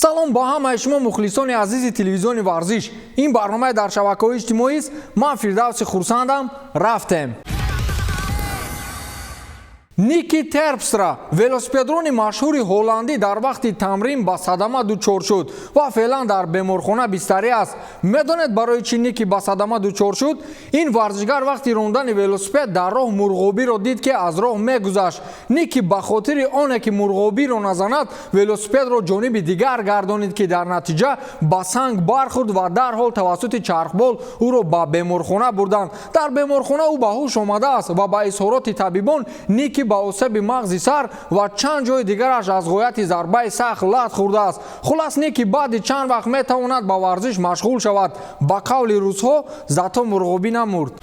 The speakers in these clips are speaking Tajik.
Салом ба ҳамаи шумо, мухлисони азизи телевизиони «Варзиш». Ин барномаи дар шабакаҳои иҷтимоист. Ман Фирдавси Хурсандам. Рафтем. Ники Терпстра, велосипедрони машҳури ҳолландӣ, дар вақти тамрин ба садама дучор шуд ва феълан дар беморхона бистарӣ аст. Медонед, барои чӣ Ники ба садама дучор шуд? Ин варзишгар вақти рондани велосипед дар роҳ мурғобиро дид, ки аз роҳ мегузашт. Ники ба хотири оне ки мурғобиро назанад, велосипедро ҷониби дигар гардонид, ки дар натиҷа ба санг бархӯрд ва дарҳол тавассути чархбол ӯро ба беморхона бурданд. Дар беморхона ӯ ба ҳуш омадааст ва ба изҳороти табибон, Ники ба осеби мағзи сар ва чанд ҷои дигараш аз ғояти зарбаи сахт лат хӯрдааст. Хулас, Ники баъди чанд вақт метавонад ба варзиш машғул шавад. Ба қавли русҳо, зато мурғобӣ намурд.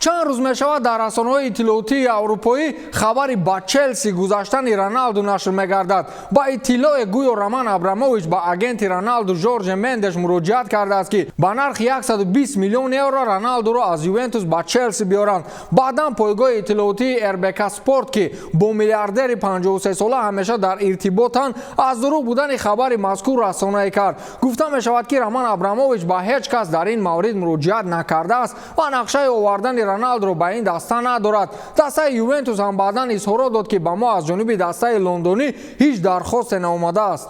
Чанд рӯз мешавад, дар расонаҳои иттилоотии аврупоӣ хабари ба Челси гузаштани Роналду нашр мегардад. Ба иттилое, гӯё Роман Абрамович ба агенти Роналду Жорже Мендеш муроҷиат кардааст, ки ба нархи 120 миллион евро Роналдуро аз Ювентус ба Челси биёранд. Баъдан пойгоҳи иттилоотии РБК Спорт, ки бо миллиардери 53сола ҳамеша дар иртиботанд, аз дурӯғ будани хабари мазкур расонаӣ кард. Гуфта мешавад, ки Роман Абрамович ба ҳеҷ кас дар ин маврид муроҷиат накардааст ва нақшаи овардани Роналдуро ба ин даста надорад. Дастаи Ювентус ҳам баъдан изҳорот дод, ки ба мо аз ҷониби дастаи лондонӣ ҳеҷ дархосте наомадааст.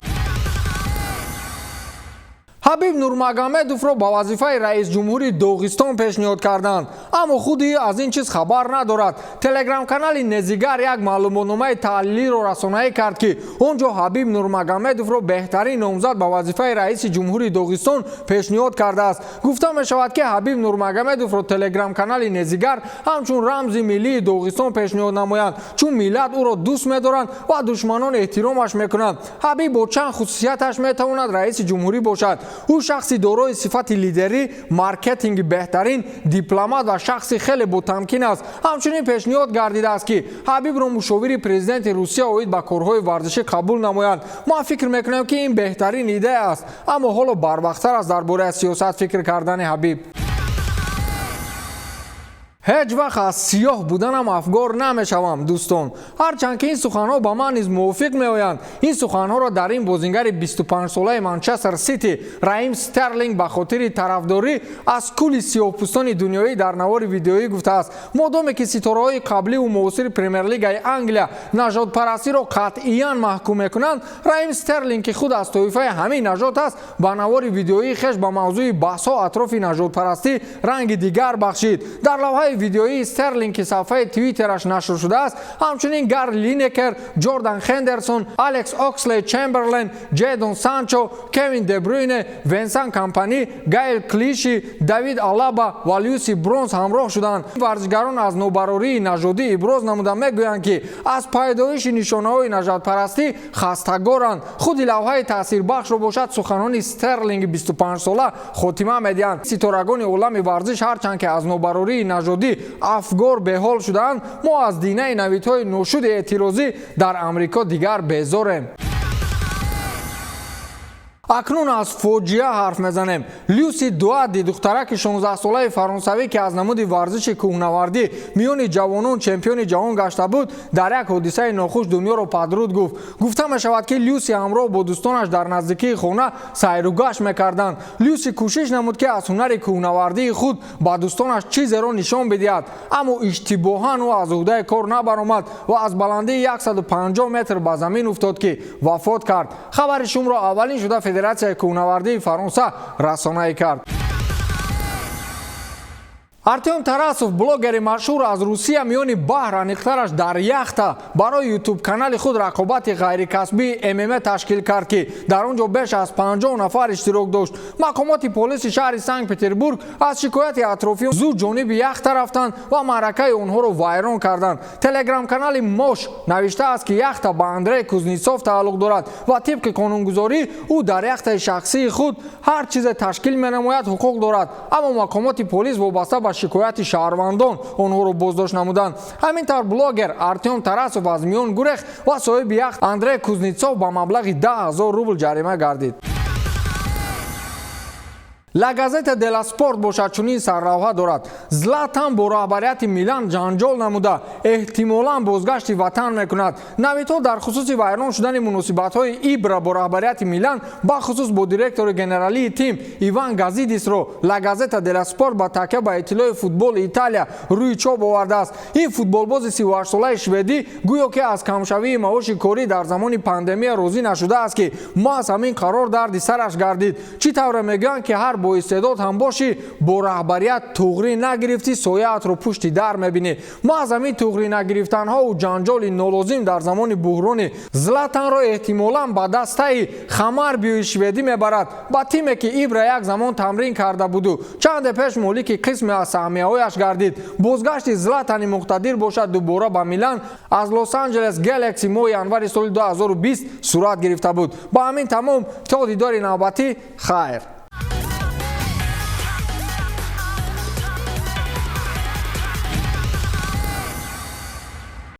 Ҳабиб Нурмагомедовро ба вазифаи раисҷумҳури Доғистон пешниҳод карданд, аммо худи аз ин чиз хабар надорад. Телеграм-канали Незигар як маълумотномаи таҳлилиро расонаӣ кард, ки он ҷо Ҳабиб Нурмагомедовро беҳтарин номзад ба вазифаи раиси ҷумҳури Доғистон пешниҳод кардааст. Гуфта мешавад, ки Ҳабиб Нурмагомедовро телеграм-канали Незигар ҳамчун рамзи миллии Доғистон пешниҳод намоянд, чун миллат ӯро дӯст медоранд ва душманон эҳтиромаш мекунанд. Ҳабиб бо чанд хусусияташ метавонад раиси ҷумҳурӣ бошад. Ӯ шахси дорои сифати лидерӣ, маркетинги беҳтарин, дипломат ва шахси хеле ботамкин аст. Ҳамчунин пешниҳод гардидааст, ки Ҳабибро мушовири президенти Русия оид ба корҳои варзишӣ қабул намоянд. Ман фикр мекунам, ки ин беҳтарин идея аст, аммо ҳоло барвақттар аст дар бораи сиёсат фикр кардани Ҳабиб. Ҳеҷ вақт аз сиёҳ буданам афгор намешавам. Дӯстон, ҳарчанд ки ин суханҳо ба ман низ мувофиқ меоянд. Ин суханҳоро дар ин бозингари 25-солаи Манчестер Сити Раҳим Стерлинг ба хотири тарафдорӣ аз кулли сиёҳпӯстони дунёӣ дар навори видеоӣ гуфтааст. Модоме ки ситораҳои қабливу муосири Премер-лигаи Англия нажодпарастиро қатъиян маҳкум мекунанд, Раҳим Стерлинг, ки худ аз тоифаи ҳамин нажод аст, ба навори видеоии хеш ба мавзӯи баҳсҳо атрофи нажодпарастӣ ранги дигар бахшид. Дар лавҳаи видеоии Стерлинг, ки саҳифаи Твиттераш нашр шудааст, ҳамчунин Гари Линекер, Ҷордан Хендерсон, Алекс Окслейд Чемберлен, Ҷедон Санчо, Кевин Дебрюйне, Венсан Компани, Гайл Клиши, Давид Алаба ва Люси Бронз ҳамроҳ шуданд. Варзишгарон аз нобарории нажодӣ иброз намуда, мегӯянд, ки аз пайдоиши нишонаҳои нажодпарастӣ хастагоранд. Худи лавҳаи таъсирбахшро бошад, суханони Стерлинги 25сола хотима медиҳанд: «Ситорагони олами варзиш ҳарчанд ки аз нобарории нажодӣ афгор беҳол шудаанд, мо аз динаи навидҳои ношуди эътирозӣ дар Амрико дигар безорем». Акнун аз фоҷиа ҳарф мезанем. Люси Дуади, духтараки 16-солаи фаронсавӣ, ки аз намуди варзиши кӯҳнавардӣ миёни ҷавонон чемпиони ҷаҳон гашта буд, дар як ҳодисаи нохуш дунёро падруд гуфт. Гуфта мешавад, ки Люси ҳамроҳ бо дӯстонаш дар наздикии хона сайругашт мекарданд. Люси кӯшиш намуд, ки аз ҳунари кӯҳнавардии худ ба дӯстонаш чизеро нишон бидиҳад, аммо иштибоҳан ӯ аз уҳдаи кор набаромад ва аз баландии 150 метр ба замин уфтод, ки вафот кард. Хабари шумро аввалин шуда Федератсияи кӯҳнавардии Фаронса расонаӣ кард. Артем Тарасов, блогери машҳур аз Русия, миёни баҳр, аниқтараш дар яхта, барои Ютуб-канали худ рақобати ғайрикасбии ММА ташкил кард, ки дар он ҷо беш аз 50 нафар иштирок дошт. Мақомоти полиси шаҳри Санкт Петербург аз шикояти атрофиён зуд ҷониби яхта рафтанд ва маъракаи онҳоро вайрон карданд. Телеграм-канали Мош навиштааст, ки яхта ба Андрей Кузнецов тааллуқ дорад ва тибқи қонунгузорӣ ӯ дар яхтаи шахсии худ ҳар чизе ташкил менамояд, ҳуқуқ дорад. Аммо мақомоти полис вобаста ба шикояти шаҳрвандон онҳоро боздошт намуданд. Ҳамин тавр, блогер Артем Тарасов аз миён гурехт ва соҳиби яхт Андрей Кузнецов ба маблағи 10 000 рубл ҷарима гардид. Ла Газета делла Спорт бошад, чунин сарлавҳа дорад: Златан бо роҳбарияти Милан ҷанҷол намуда, эҳтимолан бозгашти ватан мекунад. Навидҳо дар хусуси вайрон шудани муносибатҳои Ибра бо роҳбарияти Милан, бахусус бо директори генералии тим Иван Газидисро Ла Газета делла Спорт ба такя ба иттилои Футболи Италия рӯи чоп овардааст. Ин футболбози 38-солаи шведӣ гӯё ки аз камшавии маоши корӣ дар замони пандемия розӣ нашудааст, ки маҳз ҳамин қарор дарди сараш гардид. Чӣ тавре мегӯянд, ки ҳар боистеъдод ҳам бошӣ, бо раҳбарият туғрӣ нагирифтӣ, сояатро пушти дар мебинӣ. Маҳз ҳамин туғрӣ нагирифтанҳову ҷанҷоли нолозим дар замони буҳрони Златанро эҳтимолан ба дастаи Хамарбиюи шведӣ мебарад, ба тиме ки Ибра як замон тамрин карда буду чанде пеш молики қисме аз саҳмияҳояш гардид. Бозгашти Златани муқтадир бошад дубора ба Милан аз Лос-Анҷелес Гэлакси моҳи январи соли 2020 сурат гирифта буд. Ба ҳамин тамом, то дидори навбатӣ, хайр.